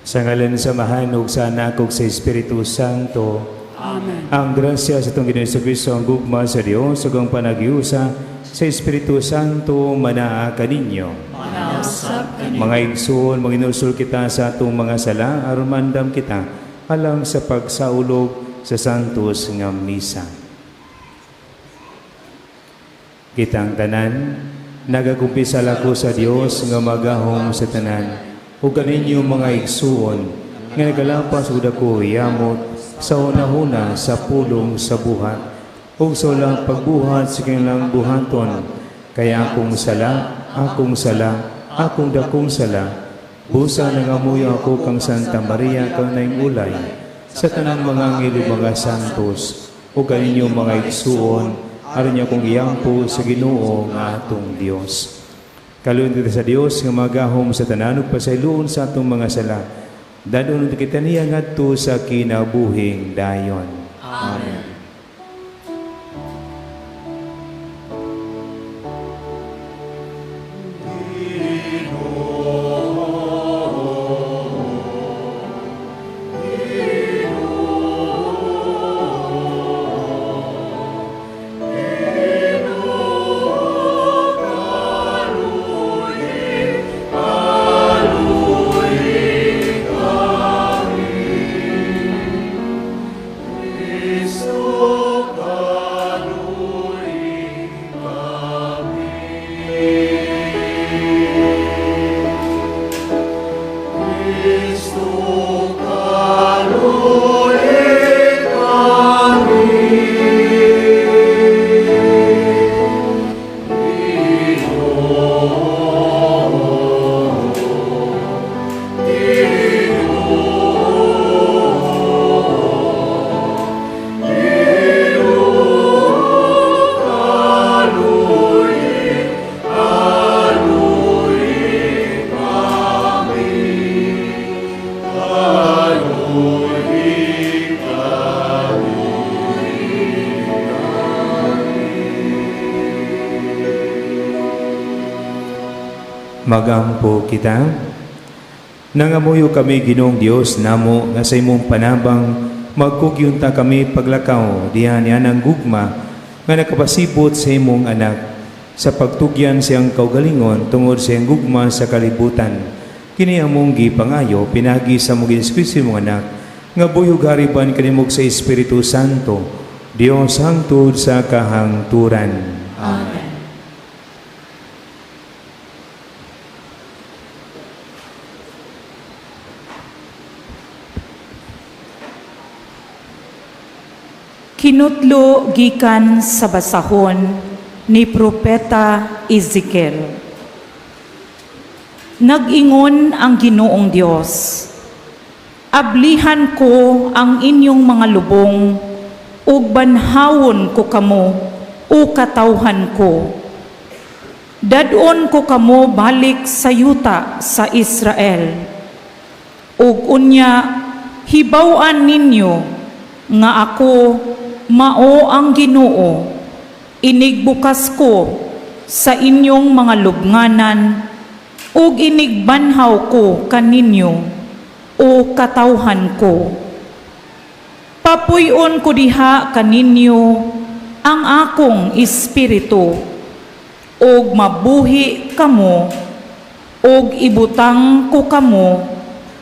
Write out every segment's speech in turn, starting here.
Sa ngalan sa Amahan ug sa Anak ug sa Espiritu Santo. Amen. Ang grasya sa atong Ginoong Kristo, ang gugma sa Dios ug ang panaghiusa sa Espiritu Santo manaa kaninyo. Manausab kaninyo. Mga igsoon, manginulsol kita sa atong mga sala aron maandam kita alang sa pagsaulog sa Santos nga Misa. Kitang tanan, nagakumpisal ako sa Dios nga magahom sa tanan ug kaninyo, mga igsuon, nga nagalapas og dako yamot sa hunahuna, sa pulong, sa buhat ug sa walang pagbuhat sa kanilang buhaton, kay akong sala, akong sala, akong dakong sala. Busa nangamuyo ako kang Santa Maria, kanunayng ulay, sa tanang mga anghel ug mga santos, ug kaninyo, mga igsuon, aron inyo akong iampo sa Ginoo nga atong Dios. Kaluoyan kita sa Dios nga magahom sa tanan ug pasayloon sa atong mga sala. Dad-on kita niya ngadto sa kinabuhing dayon. Amen. Magampo kita. Nangamuyo kami, Ginoong Dios namo, nga sa imong panabang magkugyon ta kami paglakaw diha niya ng gugma nga nakapasibot sa imong anak sa pagtugyan siyang kaugalingon tungod sa iyang gugma sa kalibutan. Kini among gipangayo pinagi sa among Kristo, imong anak, nga buhi ug hari uban kanimo sa Espiritu Santo, Dios hangtod sa kahangturan. Amen. Kinutlo gikan sa basahon ni Propeta Ezekiel. Nag-ingon ang Ginoong Dios, "Ablihan ko ang inyong mga lubong ug banhawon ko kamo, o katawhan ko. Dad-on ko kamo balik sa yuta sa Israel. Ug unya hibaw-an ninyo nga ako mao ang Ginoo, inigbukas ko sa inyong mga lubnganan ug inigbanhaw ko kaninyo, o katawhan ko. Papuy-on ko diha kaninyo ang akong espiritu ug mabuhi kamo, ug ibutang ko kamo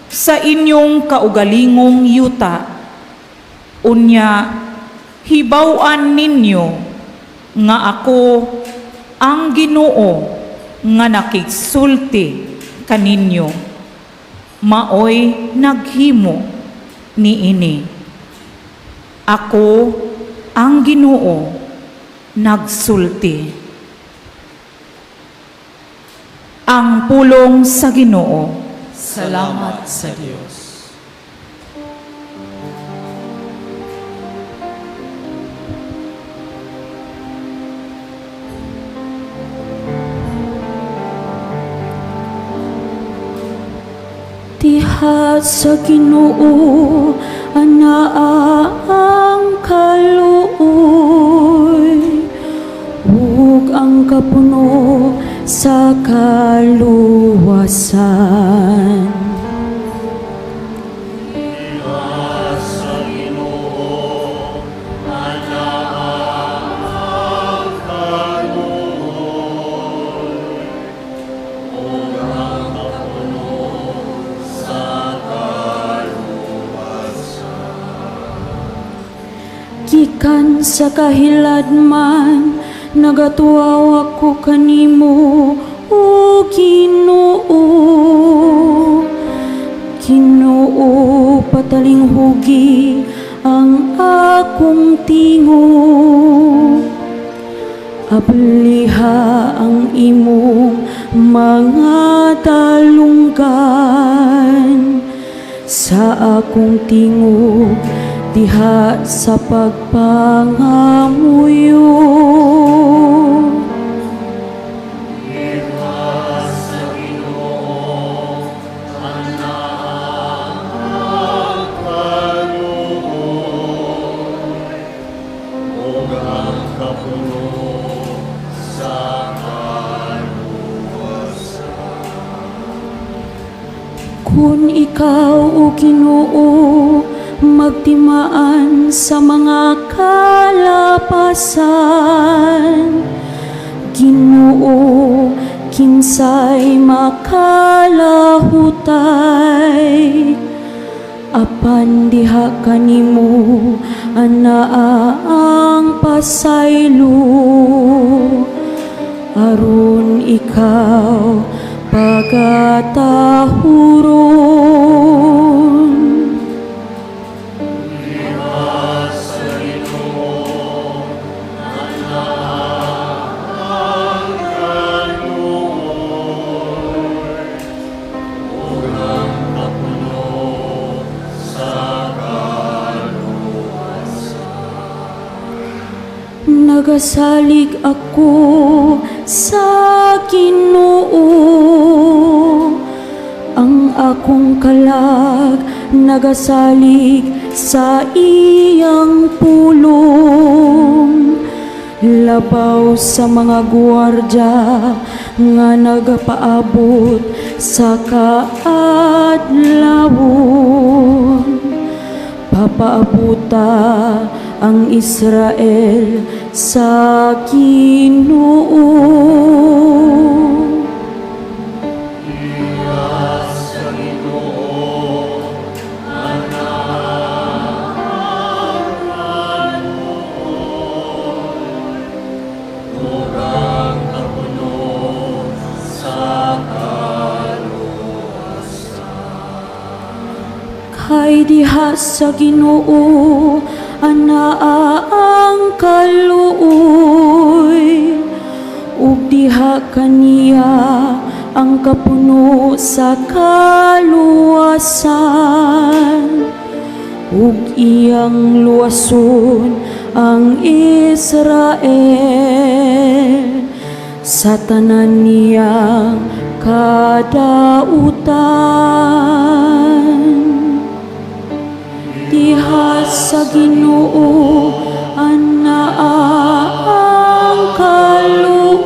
sa inyong kaugalingong yuta. Unya hibaw-an ninyo nga ako ang Ginoo nga nakigsulti kaninyo, maoy naghimo niini. Ako ang Ginoo nagsulti." Ang pulong sa Ginoo. Salamat sa Dios. Diha sa Ginoo anaa ang kaluoy ug ang kapuno sa kaluwasan. Gikan sa kahiladman, nagatuaw ako kanimo, o Ginoo. Ginoo, patalinghugi ang akong tingog. Abliha ang imong mga dalunggan sa akong tingog diha sa pagpangamuyo. Ug ang kapuno sa kaluwasan. Kung ikaw, O Ginoo, magtimaan sa mga kalapasan, Ginoo, kinsay makalahutay? Apan diha kanimo anaa ang pasaylo, aron ikaw pagatahuron. Sa Ginoo ang kaluoy ug ang kapuno sa kaluwasan. Nagasalig ako sa Ginoo. Ang akong kalag nagasalig sa iyang pulong. Labaw sa mga gwardya nga nagapaabot sa kaadlawon. Papaabuta ang Israel sa Ginoo. Sa Ginoo ang kaluoy ug ang kapuno sa kaluwasan. Kay diha sa Ginoo anaa ang kaluoy, ug diha kaniya ang kapuno sa kaluwasan, ug iyang luwason ang Israel sa tanan niyang kadautan. Diha sa Ginoo anaa ang kaluoy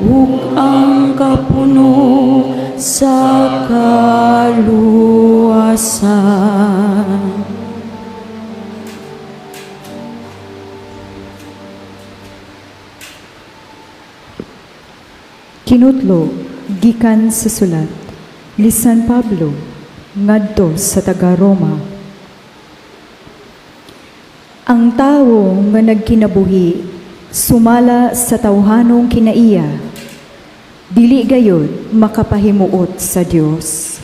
ug ang kapuno sa kaluwasan. Kinutlo gikan sa sulat ni San Pablo ngadto sa taga Roma. Ang tawo nga nagkinabuhi sumala sa tawhanong kinaiya, dili gayod makapahimuot sa Dios.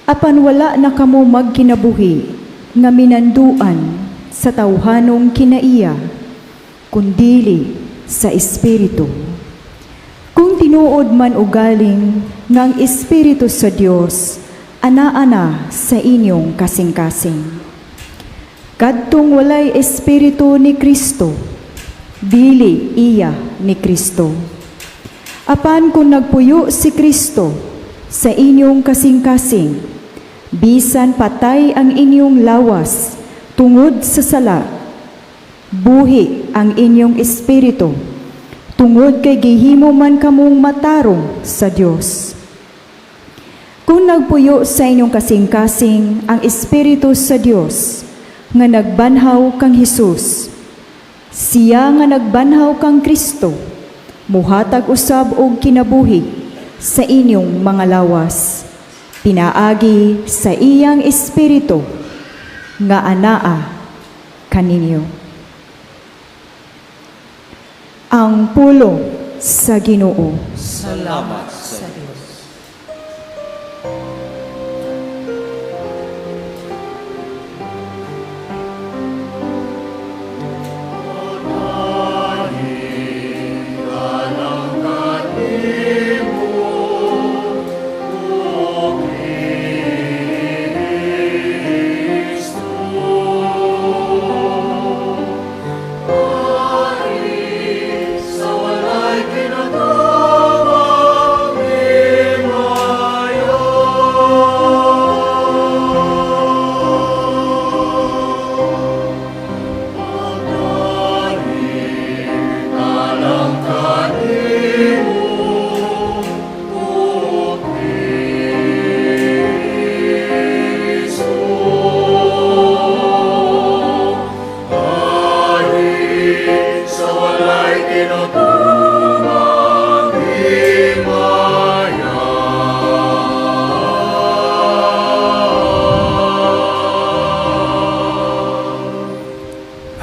Apan wala na kamo magkinabuhi nga minanduan sa tawhanong kinaiya, kundili sa Espiritu. Kung tinuod man ugaling nga ang Espiritu sa Dios ana-ana sa inyong kasing-kasing. Kadtong walay Espiritu ni Kristo, dili iya ni Kristo. Apan kung nagpuyo si Kristo sa inyong kasing-kasing, bisan patay ang inyong lawas tungod sa sala, buhi ang inyong espiritu tungod kay gihimo man kamong matarong sa Dios. Kung nagpuyo sa inyong kasing-kasing ang Espiritu sa Dios nga nagbanhaw kang Hesus, siya nga nagbanhaw kang Kristo, muhatag usab og kinabuhi sa inyong mga lawas, pinaagi sa iyang Espiritu. nga anaa kaninyo. Ang pulong sa Ginoo. Salamat sa Dios. Sa walay kinatubang himayo. Pagdari alang kanimo, O Kristo. Ari sa walay kinatubang himaya.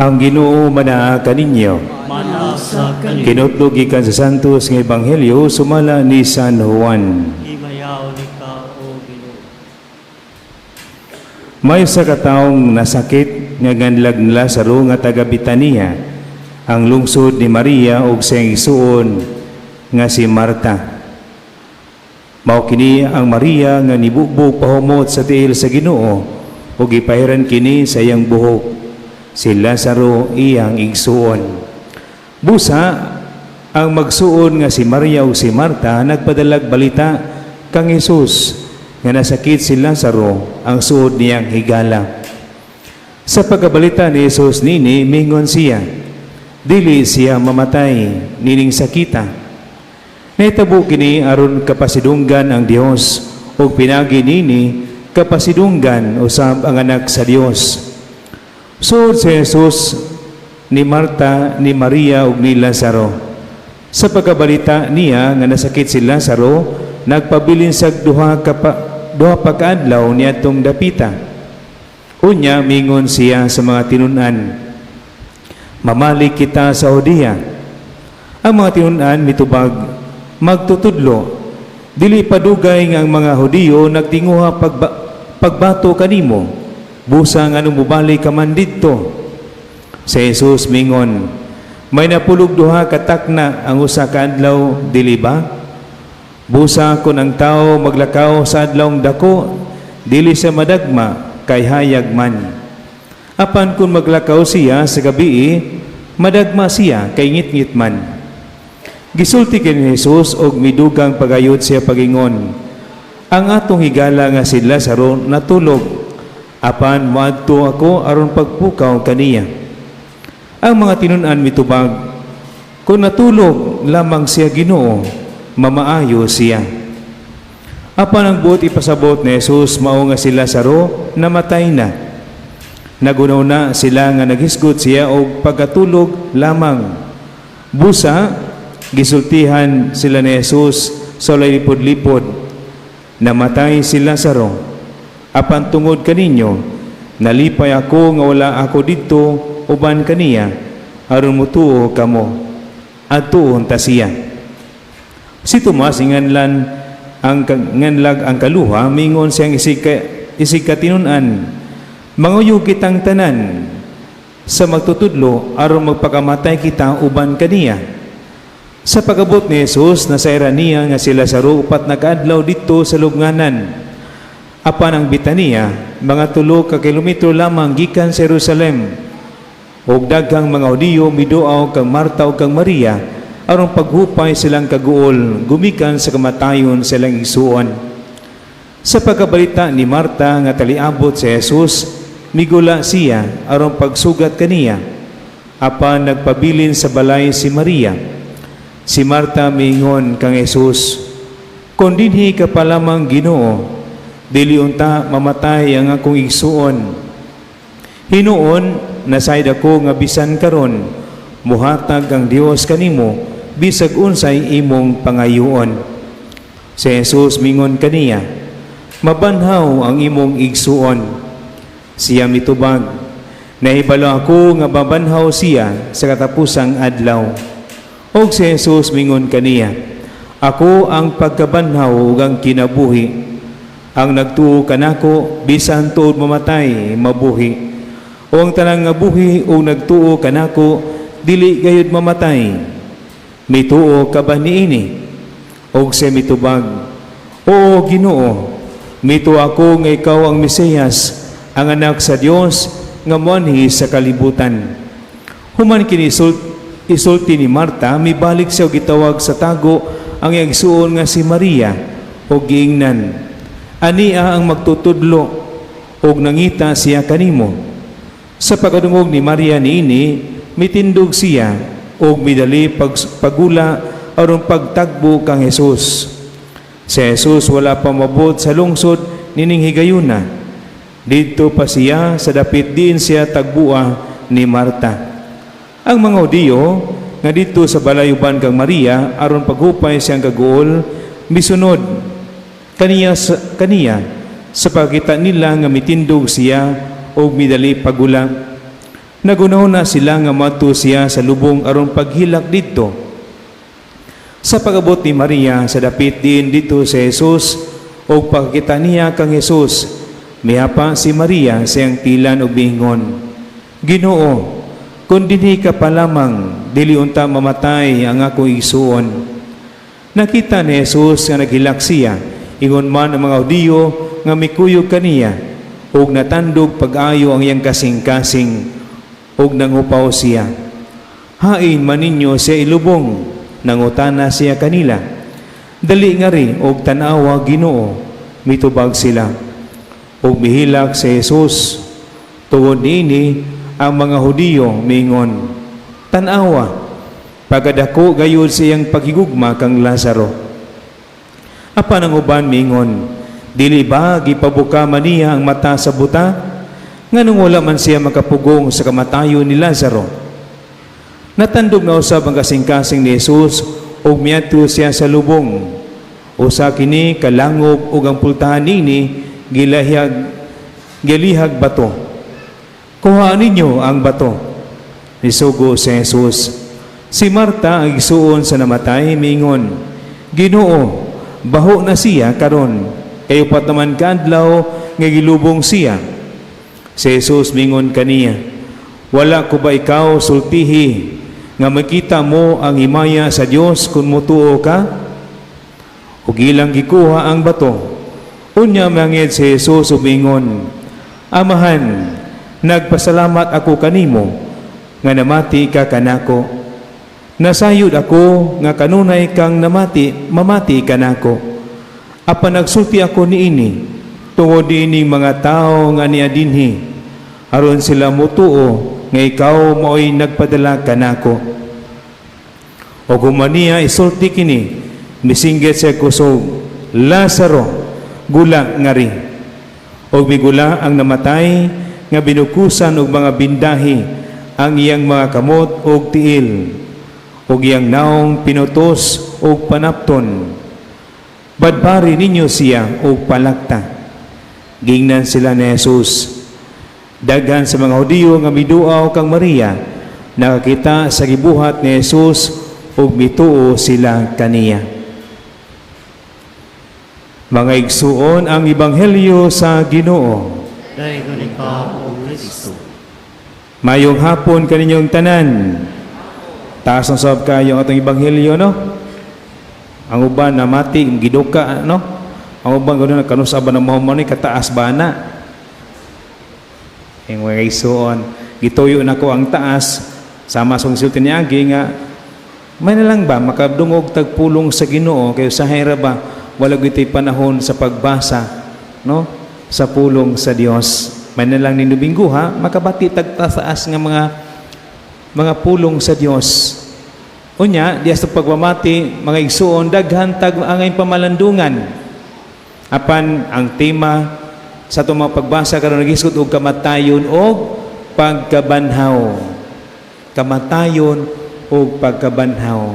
Ang Ginoo manaa kaninyo. Manasa kaninyo. Kinutlo gikan sa Santos nga Ebanghelyo sumala ni San Juan. Himayaw ni ka, O Ginoo. May sa kataong nasakit nga ganlag ni Lazaro nga taga Bitania, ang lungsod ni Maria ug siyang igsuon nga si Marta. Mao kini ang Maria nga nibugbog pahumot sa tiil sa Ginoo ug gipahiran kini sa iyang buhok. Si Lazaro iyang igsuon. Busa ang magsuon nga si Maria ug si Marta nagpadalag balita kang Hesus nga nasakit si Lazaro ang suod niyang higala. Sa pagkabalita ni Hesus nini mingon siya, dili siya mamatay nining sakita. Nahitabo kini aron kapasidunggan ang Dios ug pinagi nini kapasidunggan usab ang anak sa Dios. Suod si Jesus ni Marta, ni Maria ug ni Lazaro. Sa pagkabalita niya nga nasakit si Lazaro, nagpabilin sa duha pa kaadlaw niadtong dapita. Unya mingon siya sa mga tinun-an, "Mamalik kita sa Judea." Ang mga tinun-an mitubag, "Magtutudlo, dili padugay nga ang mga Hudiyo nagtinguha pagbato kanimo, busa nga mubalik ka man didto." Si Jesus mingon, "May napulog duha ka takna ang usa ka adlaw, dili ba? Busa kon ang tao maglakaw sa adlawng dako, dili siya madagma kay hayag man. Apan kung maglakaw siya sa gabii, madagma siya kay ngitngit man." Gisulti kini ni Jesus og midugang pagayod siya pagingon, "Ang atong higala nga si Lazaro natulog, apan moadto ako aron pagpukaw kaniya." Ang mga tinun-an mitubag, "Kung natulog lamang siya Ginoo, mamaayo siya." Apan ang buot ipasabot ni Jesus mao nga si Lazaro namatay na. Nagunaw na sila nga naghisgot siya og pagkatulog lamang. Busa, gisultihan sila ni Jesus sa walay lipod-lipod, "Namatay si Lazaro. Apan tungod kaninyo, nalipay ako nga wala ako didto uban kaniya, aron mutuo kamo. Adtuon ta siya." Si Tomas nganlag ang kaluha mingon siyang isig katinun-an, "Manguyog kitang tanan sa magtutudlo aron magpakamatay kita uban kaniya." Sa pag-abot ni Jesus, nasayran niya nga si Lazaro 4 na kaadlaw didto sa lubnganan. Apan ang Bitania, mga 3 ka kilometro lamang gikan sa Jerusalem. Og daghang mga Hudiyo miduaw kang Marta ug kang Maria aron paghupay silang kaguol gumikan sa kamatayon silang igsuon. Sa pagkabalita ni Marta nga taliabot si Jesus, migula siya aron pagsugat kaniya. Apan nagpabilin sa balay si Maria. Si Marta miingon kang Jesus, "Kung dinhi ka pa lamang Ginoo, dili unta mamatay ang akong igsuon. Hinuon, nasayod ako nga bisan karon muhatag ang Dios kanimo bisag unsay imong pangayoon." Si Jesus mingon kaniya, "Mabanhaw ang imong igsuon." Siya mitubag, "Nahibalo ako nga babanhaw siya sa katapusang adlaw." Og si Jesus mingon kaniya, "Ako ang pagkabanhaw ug ang kinabuhi. Ang nagtuo kanako, bisan tuod mamatay, mabuhi. O ang tanang nga buhi ug nagtuo kanako, dili gayud mamatay. Mituo ka ba niini?" Og siya mitubag, "Oo, Ginoo, mituo ako nga ikaw ang Mesiyas, ang anak sa Dios nga moanhi sa kalibutan." Human kini isulti ni Marta, mibalik siya og gitawag sa tago ang iyang igsuon nga si Maria og giingnan, "Ania ang magtutudlo og nangita siya kanimo." Sa pagkadungog ni Maria niini, mitindog siya og midali pagula aron pagtagbo kang Jesus. Si Jesus wala pa mabot sa lungsod nining higayuna. Didto pa siya sa dapit diin siya tagbua ni Marta. Ang mga Hudiyo nga didto sa balay uban kang Maria aron paghupay siyang kaguol, misunod kaniya sa pagkita nila nga mitindog siya og midali pagula. Naghunahuna sila nga moadto siya sa lubong aron paghilak didto. Sa pag-abot ni Maria sa dapit diin didto si Jesus og pagkita niya kang Jesus, mihapa si Maria sa iyang tilan og miingon, "Ginoo, kung dinhi ka pa lamang, dili unta mamatay ang akong igsuon." Nakita ni Jesus nga naghilak siya, ingon man ang mga Hudiyo nga mikuyog kaniya, ug natandog pag-ayo ang iyang kasing-kasing, ug nanghupaw siya. "Hain man ninyo siya ilubong?" nangutana siya kanila. "Dali ngari og tan-awa, Ginoo," mitubag sila. Ug mihilak si Jesus. Tungod niini, ang mga Hudiyo miingon, "Tan-awa, pagkadako gayud sa iyang paghigugma kang Lazaro." Apan ang uban miingon, "Dili ba gipabuka man niya ang mata sa buta? Nganong wala man siya makapugong sa kamatayon ni Lazaro?" Natandog na usab ang kasing-kasing ni Jesus ug miadto siya sa lubong. Usa kini kalangob ug ang pultahan nini gilihag bato. "Kuha ninyo ang bato," nisugo si Jesus. Si Marta, ang igsuon sa namatay, miingon, "Ginoo, baho na siya karon. Kay upat naman kaadlaw nga gilubong siya." Si Jesus mingon kaniya, "Wala ko ba ikaw sultihi nga makita mo ang himaya sa Dios kung mutuo ka?" Ug ilang gikuha ang bato. Unya mangid si Jesus ug miingon, "Amahan, nagpasalamat ako kanimo nga namati ka kanako. Nasayod ako nga kanunay kang namati, mamati kanako. Apan nagsulti ako niini tungod niining mga tawo nga ania dinhi, aron sila mutuo nga ikaw mao'y nagpadala kanako." Ug human niya isulti kini, misinggit siya kusog, "Lazaro, gula ngari." Ug migula ang namatay nga binukusan og mga bindahi ang iyang mga kamot ug tiil, ug iyang naong pinutos og panapton. "Badbari ninyo siya og palakta," gingnan sila ni Jesus. Daghan sa mga Hudiyo nga miduaw kang Maria nakakita sa gibuhat ni Jesus ug mituo sila kaniya. Mga igsuon, ang ebanghelyo sa Ginoo. Daygon ikaw, O Kristo. Mayong hapon kaninyong tanan. Taas ang sab kayo ang atong ebanghelyo, no? Ang uban namati giduka, no? Ang uban gano'n kanus-a ba na mahuman ni kataas ba na? Ang mga igsuon, gituyo na ko ang taas sama sa sulti ni Agi nga may na lang ba makadungog tag pulong sa Ginoo, kay usahay ra ba wala gyud panahon sa pagbasa, no, sa pulong sa Dios. May na lang ni Domingo ha makabati tag taas nga mga pulong sa Dios. Unya diya sa pagpamati, mga igsuon, daghan tag angay pamalandungan. Apan ang tema sa atong mga pagbasa karon nagisgot og kamatayon og pagkabanhaw. Kamatayon og pagkabanhaw.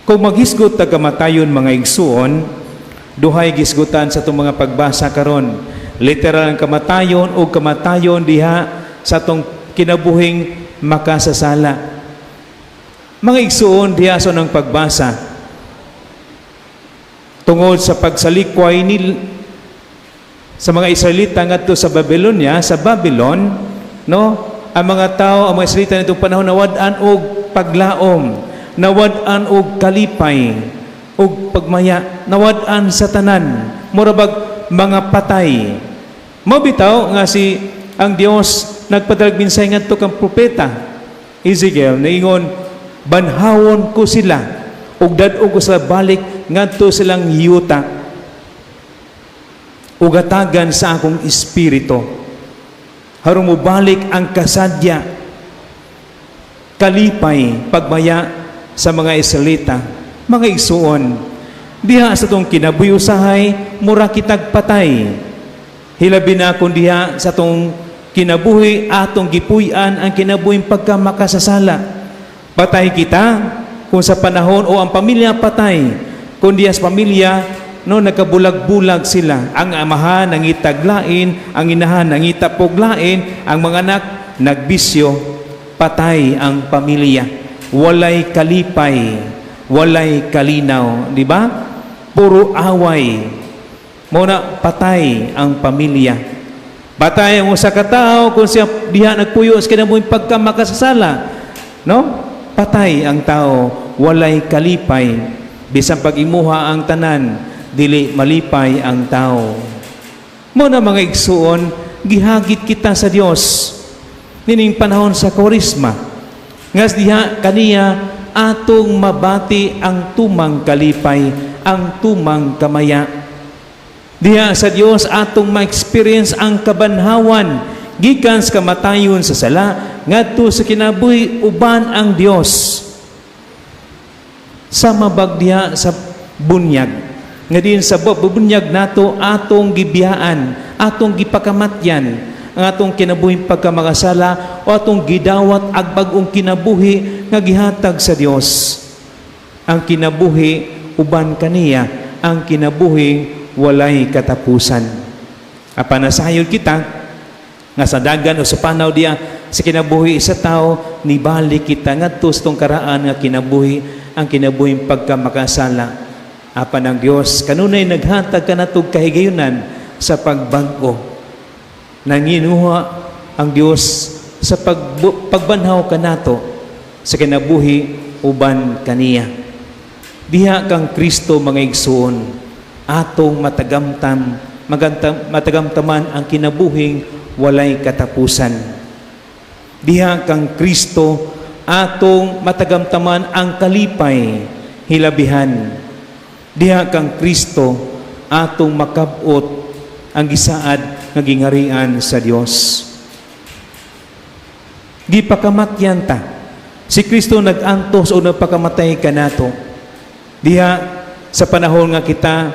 Kung maghisgot tag kamatayon, mga igsuon, duhay gisgutan sa atong mga pagbasa karon. Literal ang kamatayon o kamatayon diha sa atong kinabuhing makasasala. Mga igsuon, diha sa unang pagbasa, tungod sa pagsalikway ni sa mga Israelita ngadto sa Babylonia, sa Babylon, no? Ang mga tao, ang mga Israelita nitong panahon, nawad-an og paglaom, nawad-an og kalipay, og pagmaya, nawad-an sa tanan. Mura bag mga patay. Mao bitaw nga si ang Dios nagpadalag mensahe ngadto kang propeta Ezekiel, niingon, "Banhawon ko sila ug dad-on ko sila balik ngadto silang yuta ug hatagan sa akong espiritu aron mobalik ang kasadya, kalipay, pagmaya sa mga Israelita." Mga igsuon, diha sa atong kinabuhi usahay mura kitag patay, hilabi na kung diha sa atong kinabuhi atong gipuy-an ang kinabuhing pagkamakasasala. Patay kita kung sa panahon o ang pamilya patay kung diha sa pamilya, no, nagkabulag-bulag sila. Ang amahan nangitag lain, ang inahan nangita pog lain, ang mga anak nagbisyo, patay ang pamilya. Walay kalipay, walay kalinaw, di ba? Puro away. Mao na patay ang pamilya. Patay ang usa ka tawo kung siya diha nagpuyo sa kinabuhing pagkamakasasala. No? Patay ang tao, walay kalipay. Bisan pag-imuha ang tanan, dili malipay ang tao. Mao na, mga igsuon, gihagit kita sa Dios nining panahon sa Kwaresma. Nga diha kaniya atong mabati ang tumang kalipay, ang tumang kamaya. Diha sa Dios atong ma-experience ang kabanhawan gikan sa kamatayon sa sala ngadto sa kinabuhi uban ang Dios. Sama bag diha sa bunyag nga diin sa bunyag nato atong gibiyaan, atong gipakamatyan ang atong kinabuhing pagkamakasala o atong gidawat ang bag-ong kinabuhi nga gihatag sa Dios. Ang kinabuhi uban kaniya, ang kinabuhi walay katapusan. Apan nasayod kita nga sa dagan o sa panaw diya sa kinabuhi sa tao, nibalik kita ngadto sa atong karaan nga kinabuhi, ang kinabuhing pagkamakasala. Apan ang Dios kanunay naghatag kanatog kahigayunan sa pagbag-o. Nanginuha ang Dios sa pagbanhaw kanato sa kinabuhi uban kaniya. Diha kang Kristo, mga igsuon, atong matagamtaman ang kinabuhing walay katapusan. Diha kang Kristo atong matagamtaman ang kalipay hilabihan. Diha kang Kristo atong makabot ang gisaad nga gingharian sa Dios. Gipakamatyan ta. Si Kristo nag-antos o nagpakamatay kanato. Diha sa panahon nga kita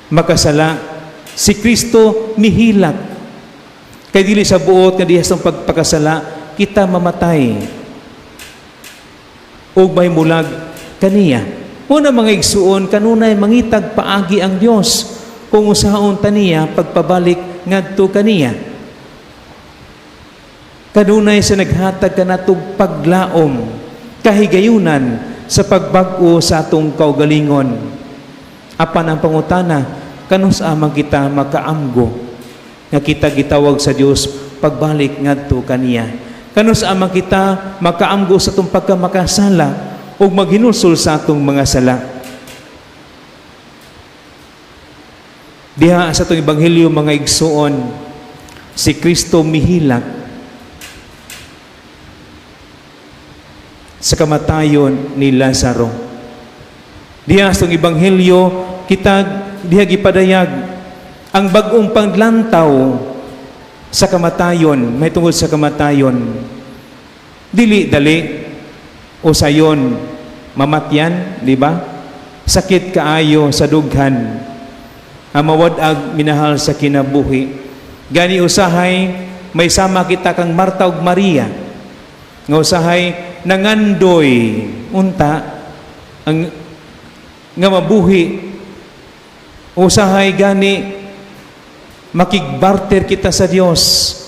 makasala, si Kristo mihilak. Kay dili sa buot nga diha sa pagpakasala kita mamatay ug may mulag kaniya. Mao na, mga igsuon, kanunay mangitag paagi ang Dios kung usaon ta niya pagpabalik ngadto kaniya. Kanunay sa naghatag kanatog paglaom, kahigayunan sa pagbag-o sa atong kaugalingon. Apan ang pangutana, kanus-a man kita makaamgo nga kita gitawag sa Dios pagbalik ngadto kaniya? Kanus-a man kita makaamgo sa atong pagkamakasala ug maghinulsol sa atong mga sala? Diha sa atong ebanghelyo, mga igsuon, si Kristo mihilak sa kamatayon ni Lazaro. Diha sa atong ebanghelyo, kita diha gipadayag ang bag-ong paglantaw sa kamatayon, may tungod sa kamatayon. Dili dali o sayon mamatyan, di ba? Sakit kaayo sa dughan. Ang mawad-ag minahal sa kinabuhi. Gani usahay may sama kita kang Marta ug Maria. Nga usahay nangandoy unta ang nga mabuhi. Usahay gani Makigbarter kita sa Dios,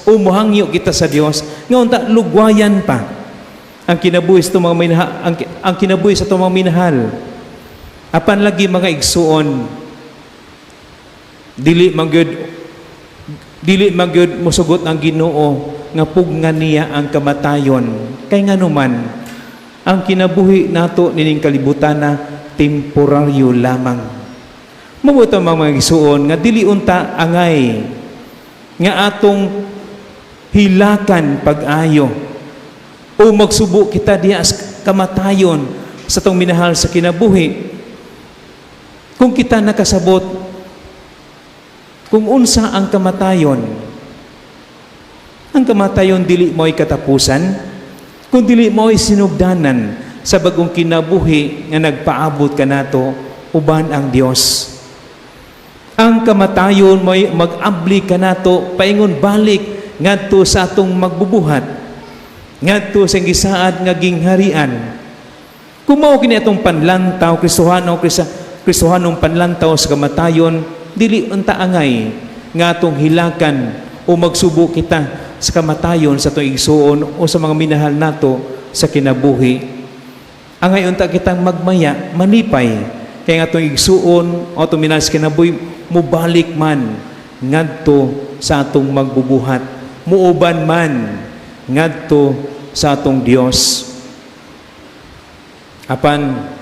umuhangyo kita sa Dios, nga unta lugwayan pa ang kinabuhi sa atong mga minahal, ang kinabuhi sa atong mga minahal. Apan lagi, mga igsuon, dili man gyud musugot ang Ginoo nga pugnan niya ang kamatayon. Kay nganuman, ang kinabuhi nato nining kalibutan na temporaryo lamang. Mao to, mga igsuon, nga dili unta angay nga atong hilakan pag-ayo o magsubo kita diha sa kamatayon sa atong minahal sa kinabuhi. Kung kita nakasabot kung unsa ang kamatayon, ang kamatayon dili mo'y katapusan, kung dili mo'y sinugdanan sa bagong kinabuhi nga nagpaabot kanato uban ang Dios. Ang kamatayon mo'y mag-abli kanato paingon balik ngadto sa atong magbubuhat, ngadto sa gisaad nga gingharian. Kung mao kini atong panlantaw, Kristohano, Kristohanong panlantaw sa kamatayon, dili unta angay nga atong hilakan o magsubo kita sa kamatayon sa atong igsuon o sa mga minahal nato sa kinabuhi. Angay unta kitang magmaya, manipay kay nga atong igsuon o atong minahal sa kinabuhi mubalik man ngadto sa atong magbubuhat, muuban man ngadto sa atong Dios. Apan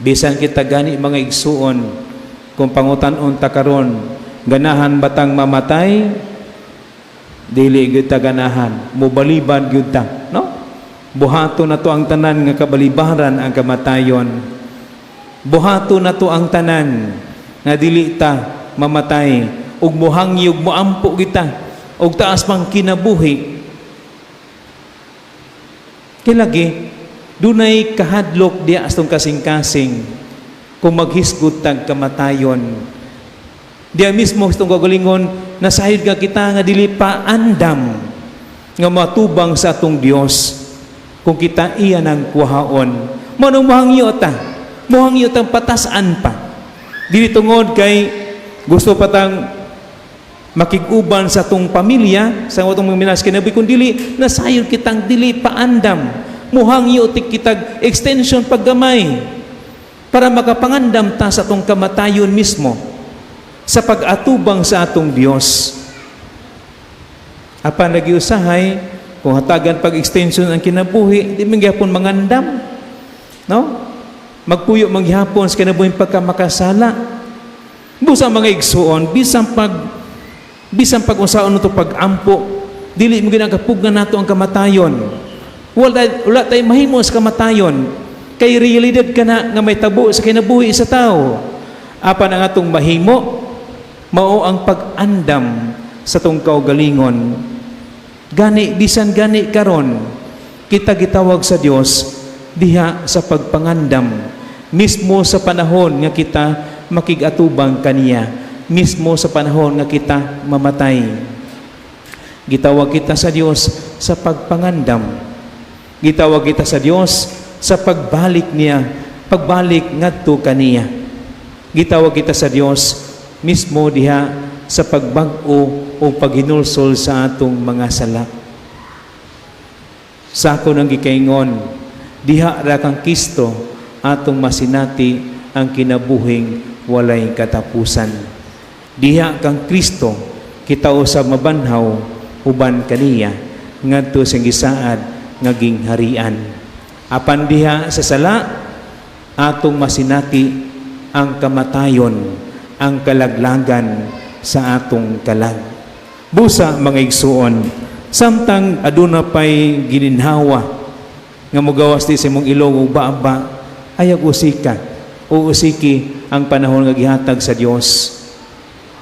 bisan kita gani, mga igsuon, kung pangutan-on ta karon, ganahan batang mamatay? Dili gyud ta ganahan, mobalibad gyud ta, no? Buhato nato ang tanan nga kabalibaran ang kamatayon. Buhato nato ang tanan nga dili ta mamatay ug muhangyog, muampo kita og taas pang kinabuhi. Kay lagi dunay kahadlok diya sa atong kasing-kasing kung maghisgot tag kamatayon. Diya mismo sa atong kagalingon, nasayod ka kita nga dili pa andam nga matubang sa atong Dios kung kita iya ng kuhaon. Mao nang muhangyo ta, muhangyo tang patasan pa. Dili tungod kay gusto pa tang makig-uban sa atong pamilya, sa atong mga minahal sa kinabuhi, kung dili nasayod kitang dili paandam. Muhangyo ti kitag extension paggamay para makapangandam ta sa atong kamatayon mismo sa pag-atubang sa atong Dios. Apan lagi usahay, kung hatagan pag-extension ang kinabuhi, di man gyapon mangandam. No? Magpuyo mangyapon sa kinabuhi pagka makasala. Busa, mga igsuon, bisan pag unsaon nato pag-ampo, dili mo ginang kapugnan nato ang kamatayon. Wala tay mahimo sa kamatayon. Kay realidad ka na nga may tabo sa kinabuhi sa tao. Apan ang atong mahimo, mao ang pag-andam sa atong kaugalingon. Gani, bisan gani karon, kita gitawag sa Dios diha sa pagpangandam mismo sa panahon nga kita makig-atubang kaniya, mismo sa panahon nga kita mamatay. Gitawag kita sa Dios sa pagpangandam. Gitawag kita sa Dios sa pagbalik niya, pagbalik ngadto kaniya. Gitawag kita sa Dios mismo diha sa pagbag-o o paghinulsol sa atong mga sala. Sa ako nang gikaingon, diha ra kang Kristo atong masinati ang kinabuhing walay katapusan. Diha kang Kristo kita usab mabanhaw uban kaniya ngadto sa gisaad nga gingharian. Apan diha sa sala, atong masinati ang kamatayon, ang kalaglagan sa atong kalag. Busa, mga igsuon, samtang aduna pay gininhawa nga mogawas di sa imong ilong ug baba, ayaw usika o usiki ang panahon nga gihatag sa Dios,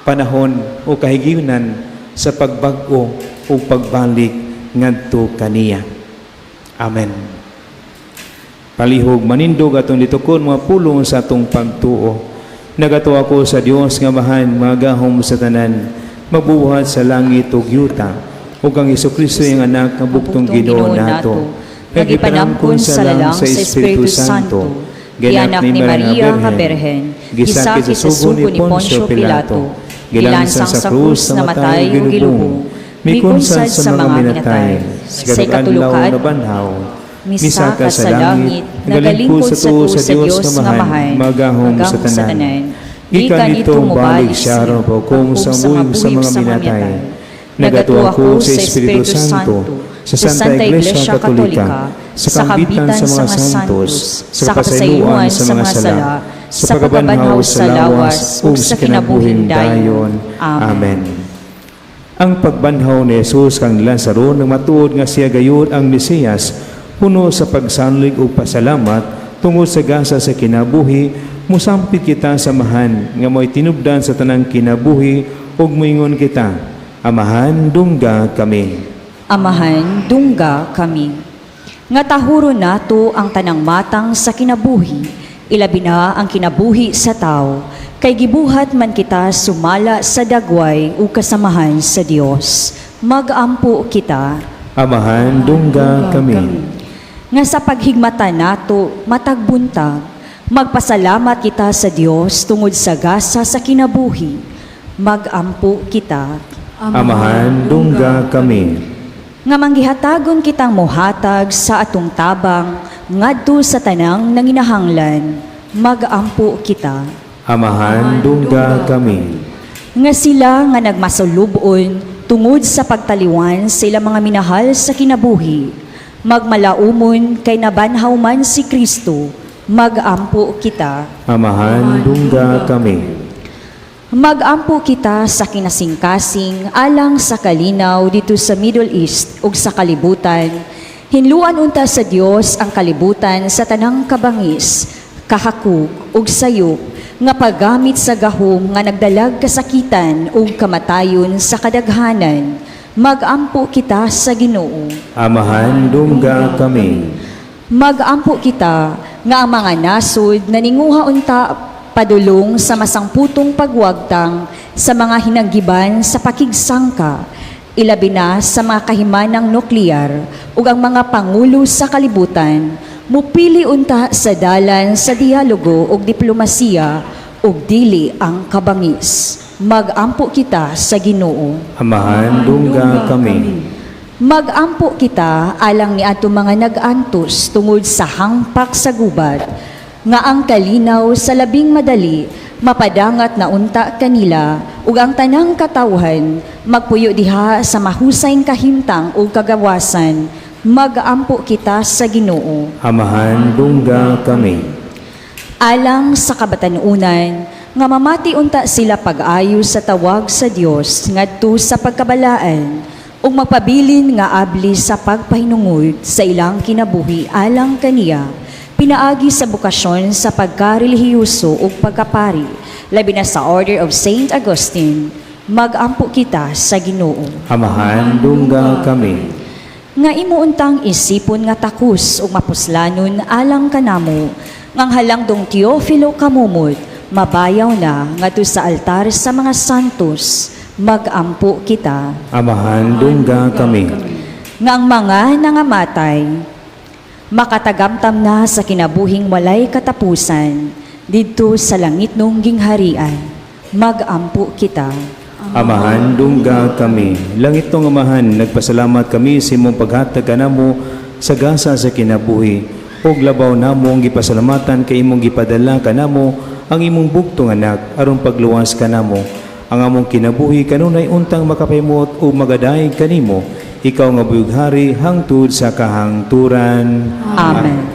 panahon o kahigayonan sa pagbag-o o pagbalik ngadto kaniya. Amen. Palihog manindog atong litukon mga pulong sa atong pagtuo. Nagatuo ako sa Dios nga Amahan, magahom sa tanan, magbubuhat sa langit ug yuta, ug ang Hesukristo iyang anak nga buktong Ginoo nato, nga gipanangkon sa lalang sa Espiritu Santo, gianak ni Maria nga Berhen, gisakit sa sugo ni Poncio Pilato, Gilansang sa krus, namatay ug gilubong, mikunsad sa mga minatay, sa ikatulo ka nabanhaw, misaka sa langit, nagalingkod sa tuo sa Dios nga Amahan, magahom sa tanan. Gikan didto mobalik siya aron paghukom sa buhi sa mga minatay. Nagatuo ako sa Espiritu Santo, sa Santa Iglesia Katolika, sa kambitan sa mga santos, sa kapasayloan sa mga sala, sa pagkabanhaw sa lawas, ug sa kinabuhing dayon. Amen. Ang pagbanhaw ni Jesus kang Lazaro nang matuod nga siya gayud ang Mesiyas, puno sa pagsanlig ug pasalamat tungod sa gasa sa kinabuhi, musampit kita sa Amahan nga mo'y tinubdan sa tanang kinabuhi ug moingon kita, Amahan, dungga kami. Amahan, dungga kami. Nga tahuro nato ang tanang matang sa kinabuhi, ilabi na ang kinabuhi sa tao, kay gibuhat man kita sumala sa dagway ug kasamahan sa Dios. Magampo kita. Amahan, dungga kami. Nga sa paghigmata nato matag buntag, magpasalamat kita sa Dios tungod sa gasa sa kinabuhi. Magampo kita. Amahan, dungga kami. Nga manggihatagon kitang mohatag sa atong tabang ngadto sa tanang nanginahanglan. Magampo kita. Amahan, dungga kami. Nga sila nga nagmasulubon tungod sa pagtaliwan sa ilang mga minahal sa kinabuhi, magmalaumon kay nabanhaw man si Kristo. Magampo kita. Amahan, dungga kami. Magampo kita sa kinasingkasing alang sa kalinaw dito sa Middle East ug sa kalibutan. Hinluan unta sa Dios ang kalibutan sa tanang kabangis, kahakog ug sayop nga paggamit sa gahom nga nagdalag kasakitan ug kamatayon sa kadaghanan. Magampo kita sa Ginoo. Amahan, dungga kami. Magampo kita nga ang mga nasod naninguha unta padulong sa masangputong pagwagtang sa mga hinanggiban sa pakigsangka, ilabi na sa mga kahimanang nuklear, ug ang mga pangulo sa kalibutan mupili unta sa dalan sa dialogo ug diplomasiya ug dili ang kabangis. Magampo kita sa Ginoo. Amahan, dungga kami. Magampo kita alang ni ato mga nag-antos tungod sa hangpak sa gubat, nga ang kalinaw sa labing madali mapadangat na unta kanila ug ang tanang katawhan magpuyo diha sa mahusay kahimtang ug kagawasan. Magampo kita sa Ginoo. Amahan, dungga kami. Alang sa kabatanunan nga mamati unta sila pag-ayo sa tawag sa Dios ngadto sa pagkabalaan ug magpabilin nga abli sa pagpahinungod sa ilang kinabuhi alang kaniya, pinaagi sa bokasyon sa pagkarelihiyoso ug pagkapari, labi na sa Order of Saint Augustine. Magampo kita sa Ginoo. Amahan, dungga kami. Nga imo untang isipon nga takos ug mapuslanon alang kanamo ngang halangdong Teofilo Camomot mabayaw na ngadto sa altar sa mga santos. Magampo kita. Amahan, dungga kami. Nga ang mga nangamatay makatagamtam na sa kinabuhing walay katapusan didto sa langitnong gingharian. Magampo kita. Amahan, dungga kami. Langitnong Amahan, nagpasalamat kami sa imong paghatag kanamo sa gasa sa kinabuhi. Ug labaw namo ang gipasalamatan kay imong gipadala kanamo ang imong bugtong anak aron pagluwas kanamo. Ang among kinabuhi kanunay untang makapahimuot ug magadayeg kanimo, ikaw nga buhi ug hari hangtod sa kahangturan. Amen.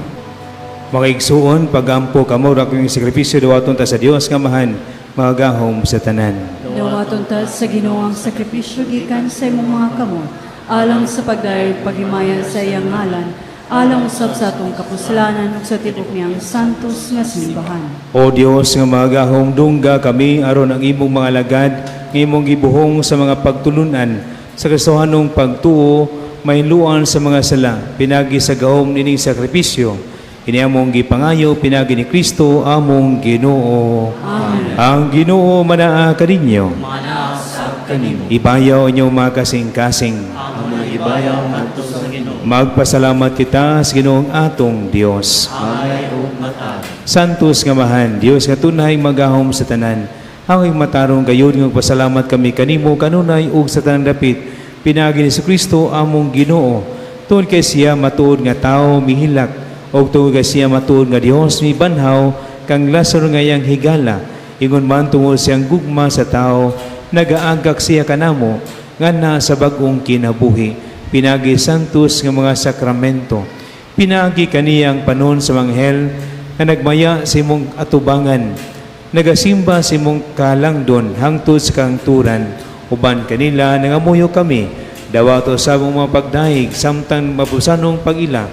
Mga igsuon, pagampo kamo ra kung sakripisyo dawaton ta sa Dios nga Amahan, magahom sa tanan. Dawaton ta sa Ginoo ang sakripisyo gikan sa imong mga kamot, alang sa pagdayeg paghimaya sa iyang ngalan, alang usab sa atong kapuslanan ug sa tibok niyang santos nga simbahan. O Dios nga magahom, dungga kami aron ang imong mga alagad nga imong gibuhong sa mga pagtulunan sa Kristohanong pagtuo mahinluan sa mga sala pinagi sa gahom nining sakripisyo. Ini among gipangayo pinagi ni Kristo among Ginoo. Amen. Ang Ginoo manaa kaninyo. Manaa sab kanimo. Ibayaw inyong mga kasing-kasing. Among ibayaw ngadto sa Ginoo. Magpasalamat kita sa Ginoong atong Dios. Angay ug matarong. Santos nga Amahan, Dios nga tunay magahom sa tanan. Ang matarong gayud nga pasalamat kami kanimo kanunay ug sa tanang dapit pinaagi ni Kristo among Ginoo. Tungod kay siya matuod nga tawo mihilak ug tungod kay siya matuod nga Dios mibanhaw kang Lazaro nga iyang higala. Ingon man tungod siyang gugma sa tao, nagaagak siya kanamo nga naa sa bag-ong kinabuhi. Pinaagi santos nga mga sakramento. Pinaagi kaniyang panon sa manghel nga nagmaya sa imong atubangan. Nagasimba sa imong kalangdon hangtod sa kahangturan. Uban kanila nangamuyo kami. Dawato sa among mga pagdayeg samtang mapusanong pag-ila,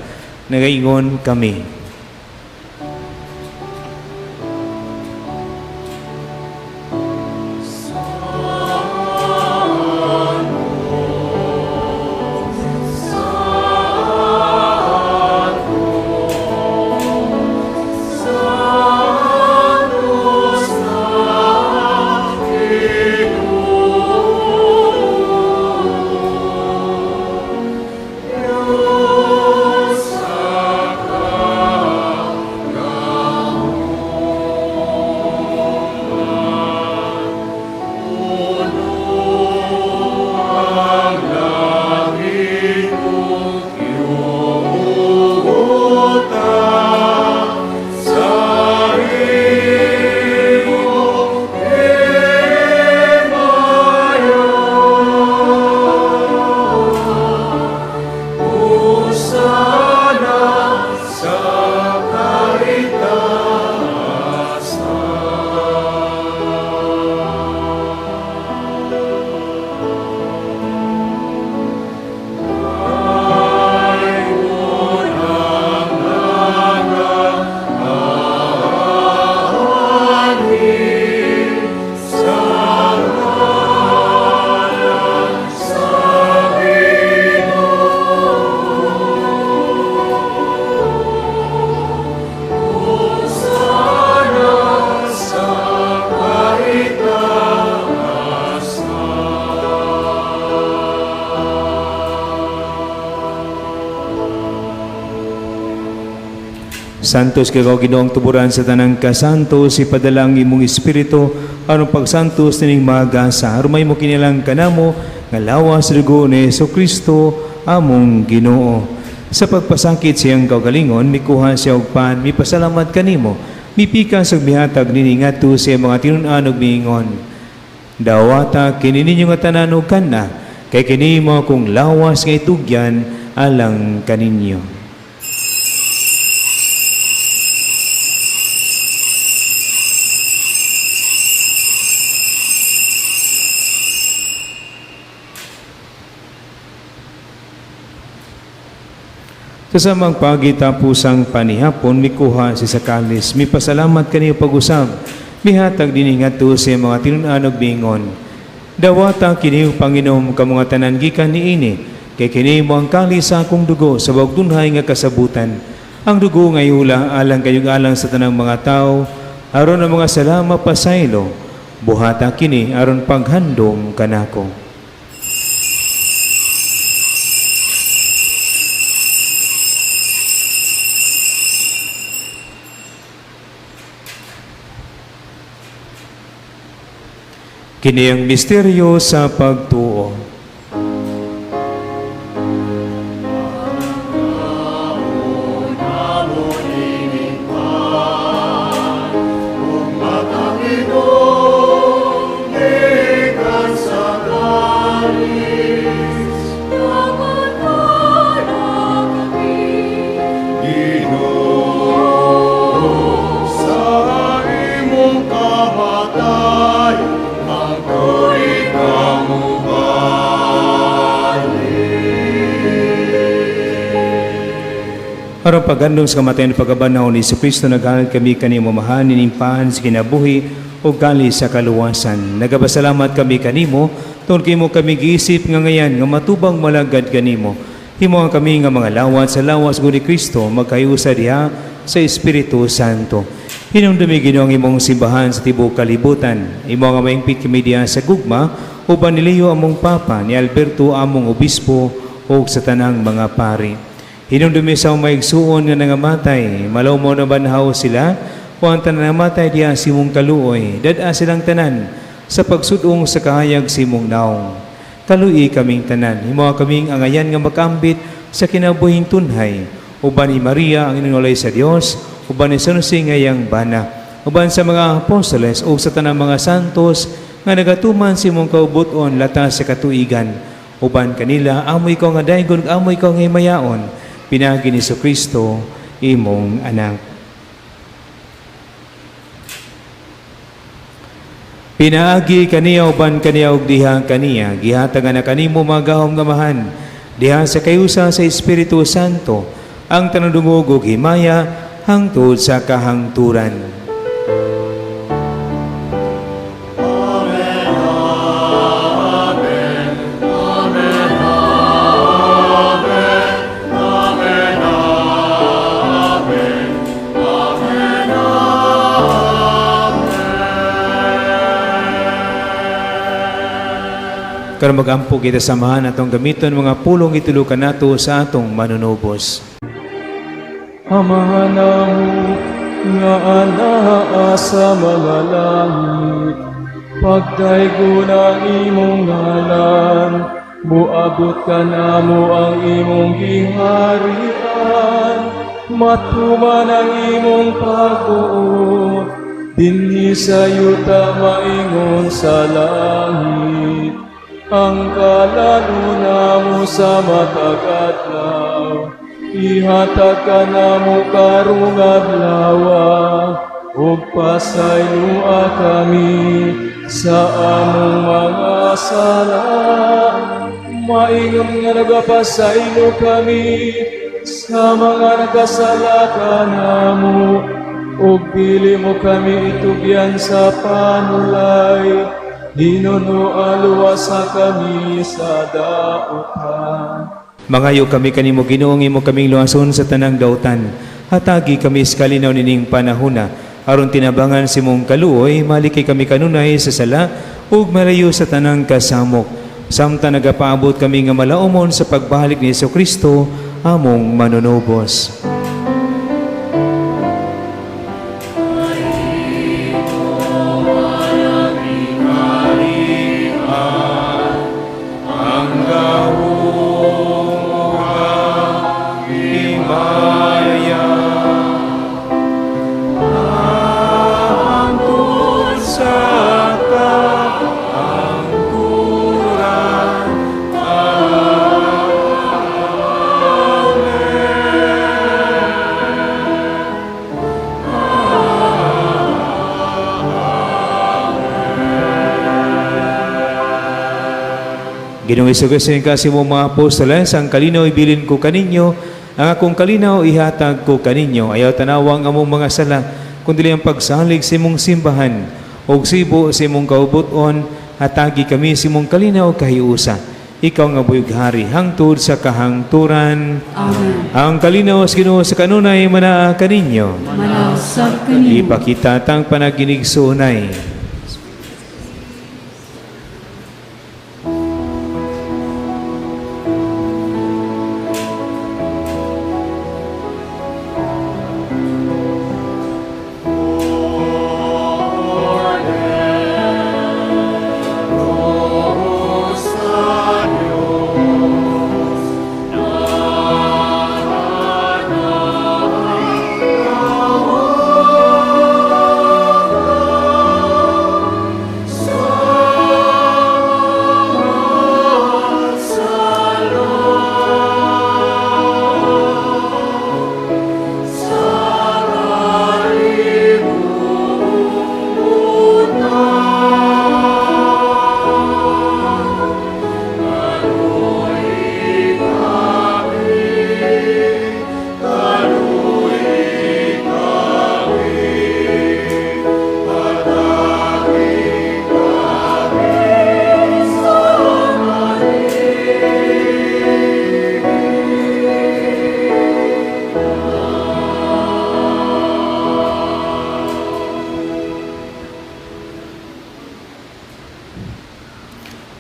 nagaingon kami. Santos kay ikaw Ginoong tuburan sa tanang kasantos, ipadala ang imong espiritu aron pagsantos nining mga gasa. Aron mahimo kinilang kanamo nga lawas dugo ni Kristo among Ginoo. Sa pagpasakit siyang kaugalingon, mikuha siya og pan, mipasalamat kanimo, mipikas ug mihatag nini ngadto sa iyang mga tinun-an ug miingon. Dawata kini ninyo nga tanan og kana, kay kini mao akong lawas nga itugyan alang kaninyo. Sa samang pagitapos ang panihapon, mikuha si sa kalis, mipasalamat kaniyo pag-usab, mihatag dinhi ngadto sa iyang mga tinun-an ug miingon. Dawata kini panginom kamo nga tanan gikan niini, kay kini mao ang kalis sa akong dugo sa bag-ong tunhay nga kasabutan. Ang dugo nga ihula alang kayong alang sa tanang mga tao, aron ang mga sala mapasaylo. Buhata kini aron paghandom kanako. Kini ang misteryo sa pagtuo. Sa imong kamatay, ang Aron paghandom sa kamatayon ug pagkabanhaw ni Kristo, naghalad kami kanimo, Amahan, ining pan sa kinabuhi ug kalis sa kaluwasan. Nagapasalamat kami kanimo tungod kay imo kami giisip nga ngayan nga matubang malagad kanimo. Himoa kami nga mga lawat sa lawas ni Kristo magkahiusa diha sa Espiritu Santo. Hinumdumi, Ginoo, ang imong simbahan sa tibuok kalibutan. Imo nga mahingpit kami diha sa gugma uban ni Leo among Papa, ni Alberto among Obispo ug sa tanang mga pari. Hinumdumi sa mga igsuon nga nangamatay, malawom nabanhaw sila. O ang tanan namatay diha sa imong kaluoy, dad-a silang tanan sa pagsudong sa kahayag sa imong naong. Kalui kaming tanan, himoa kaming angayan nga makambit sa kinabuhing tunhay. Uban ni Maria ang inunulay sa Dios, uban ni San Jose nga iyang bana, uban sa mga apostoles o sa tanang mga santos nga nagatuman sa imong kaubuton lata sa katuigan. Uban kanila, amo ikaw nga daygon, ug amo ikaw nga himayaon, pinaagi ni Kristo imong anak. Pinaagi kaniya uban kaniya ug diha kaniya, gihatag na kanimo magahom nga Amahan diha sa kayusa sa Espiritu Santo ang tanudungog ug himaya hangtod sa kahangturan. Karon magampo kita samahan atong gamiton mga pulong itulukan nato sa atong manunubos. Amahan namo nga anaa sa mga langit, pagdaygon ang imong ngalan, muabot kanamo ang imong giharian, matuman ang imong pagbuot, dinhi sa yuta maingon sa langit. Ang kalan-on namo sa matag adlaw, ihatag kanamo karong adlawa, ug pasayloa kami sa among mga sala, maingon nga nagapasaylo kami sa mga nagkasala kanamo, ug dili mo kami itugyan sa panulay, hinunoa luwasa kami sa dautan. Mangayo kami kanimo Ginoo imo kaming luwason sa tanang dautan. Hatagi kami sa kalinaw nining panahona aron tinabangan sa imong kaluoy malikay kami kanunay sa sala ug malayo sa tanang kasamok. Samtang nagapaabot kami nga malaumon sa pagbalik ni Kristo among manunubos. Ginoong Hesus, kasi mo mga apostoles, ang kalinaw ibilin ko kaninyo, ang akong kalinaw ihatag ko kaninyo. Ayaw tanawang among mga sala, kundi ang pagsalig sa imong simbahan. Og sibo sa imong kaubuton, hatagi kami sa imong kalinaw kahiusa. Ikaw nga buyog hari, hangtod sa kahangturan. Amen. Ang kalinaw sa Ginoo sa kanunay manaa kaninyo. Manausap kanimo. Ipakita tang panaginigsunay.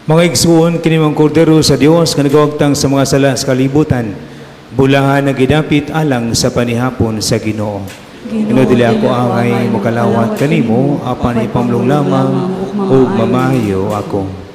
Mga igsuon kini mga kordero sa Dios nga nagawagtang sa mga sala sa kalibutan. Bulahan nga gidapit alang sa panihapon sa Ginoo. Ginoo, dili ako angay mokalawat kanimo, apan ipamulong lamang ug mamayo ako.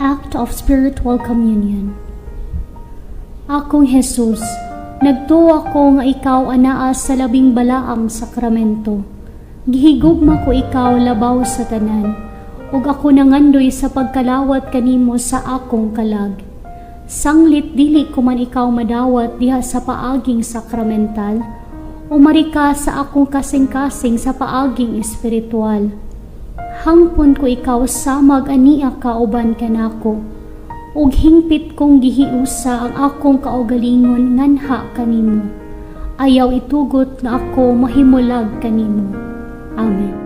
Act of Spiritual Communion. Akong Jesus, nagtuo ko nga ikaw anaa sa labing balaang sakramento. Gihigugma ko ikaw labaw sa tanan, ug ako nangandoy sa pagkalawat kanimo sa akong kalag. Sanglit dili ko man ikaw madawat diha sa paaging sakramental, umari ka sa akong kasing-kasing sa paaging espiritual. Hangpon ko ikaw samag ania kauban kanako. Ug hingpit kong gihiusa ang akong kaugalingon nganha kanimo. Ayaw itugot nga ako mahimulag kanimo. Amen.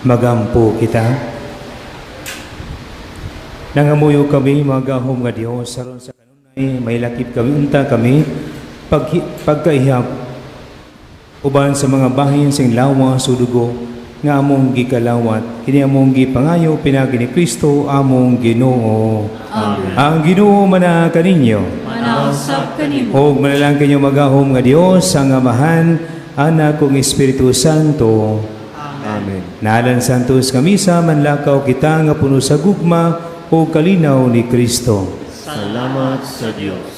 Magampo kita. Nangamuyo kami, magahom nga Dios, aron sa kanunay may lakip kami unta kami pagkaihap uban sa mga bahin sing lawas o dugo nga among gikalawat, kini among gipangayo pinaagi ni Kristo among Ginoo. Amen. Ang Ginoo mana kaninyo. Manausap kanimo. Og manalangin kinyo magahom nga Dios ang Amahan, Anak ug Espiritu Santo. Amen. Nalan Santos nga misa, manlakaw kita nga puno sa gugma o kalinaw ni Kristo. Salamat sa Diyos.